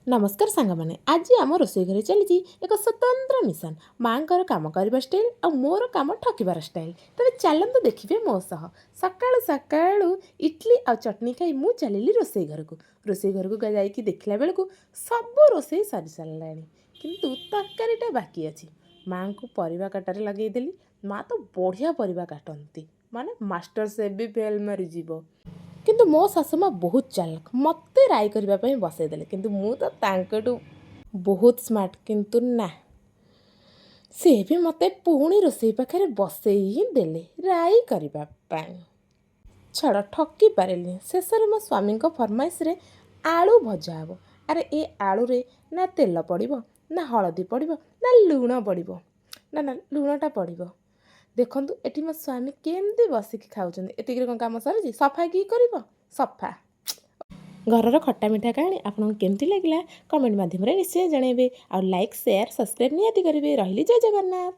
ନମସ୍କାର ସାଙ୍ଗମାନେ, ଆଜି ଆମ ରୋଷେଇ ଘରେ ଚାଲିଛି ଏକ ସ୍ୱତନ୍ତ୍ର ମିଶନ। ମାଆଙ୍କର କାମ କରିବା ଷ୍ଟାଇଲ୍ ଆଉ ମୋର କାମ ଠକିବାର ଷ୍ଟାଇଲ୍। ତେବେ ଚାଲନ୍ତୁ ଦେଖିବେ ମୋ ସହ। ସକାଳୁ ସକାଳୁ ଇଟଲି ଆଉ ଚଟଣି ଖାଇ ମୁଁ ଚାଲିଲି ରୋଷେଇ ଘରକୁ। ରୋଷେଇ ଘରକୁ ଯାଇକି ଦେଖିଲା ବେଳକୁ ସବୁ ରୋଷେଇ ସରି ସାରିଲାଣି, କିନ୍ତୁ ତରକାରୀଟା ବାକି ଅଛି। ମାଆଙ୍କୁ ପରିବା କାଟାରେ ଲଗେଇଦେଲି। ମା ତ ବଢ଼ିଆ ପରିବା କାଟନ୍ତି, ମାନେ ମାଷ୍ଟର ସେଫ୍ ବି ଫେଲ୍ ମାରିଯିବ। କିନ୍ତୁ ମୋ ଶାଶୁ ମା ବହୁତ ଚାଲାକ, ମୋତେ ରାଇ କରିବା ପାଇଁ ବସେଇଦେଲେ। କିନ୍ତୁ ମୁଁ ତ ତାଙ୍କଠୁ ବହୁତ ସ୍ମାର୍ଟ। କିନ୍ତୁ ନା, ସେ ବି ମୋତେ ପୁଣି ରୋଷେଇ ପାଖରେ ବସେଇ ହିଁ ଦେଲେ ରାଇ କରିବା ପାଇଁ। ଛାଡ଼, ଠକି ପାରିଲିନି। ଶେଷରେ ମୋ ସ୍ୱାମୀଙ୍କ ଫରମାଇଶରେ ଆଳୁ ଭଜା ହେବ। ଆରେ, ଏ ଆଳୁରେ ନା ତେଲ ପଡ଼ିବ, ନା ହଳଦୀ ପଡ଼ିବ, ନା ଲୁଣ ପଡ଼ିବ। ନା ନା, ଲୁଣଟା ପଡ଼ିବ। ଦେଖନ୍ତୁ, ଏଠି ମୋ ସ୍ୱାମୀ କେମିତି ବସିକି ଖାଉଛନ୍ତି। ଏତିକିରେ କ'ଣ କାମ ସରିଛି? ସଫା କିଏ କରିବ ସଫା? ଘରର ଖଟା ମିଠା କାହାଣୀ ଆପଣଙ୍କୁ କେମିତି ଲାଗିଲା, କମେଣ୍ଟ ମାଧ୍ୟମରେ ନିଶ୍ଚୟ ଜଣାଇବେ। ଆଉ ଲାଇକ୍, ସେୟାର, ସବସ୍କ୍ରାଇବ୍ ନିହାତି କରିବେ। ରହିଲି, ଜୟ ଜଗନ୍ନାଥ।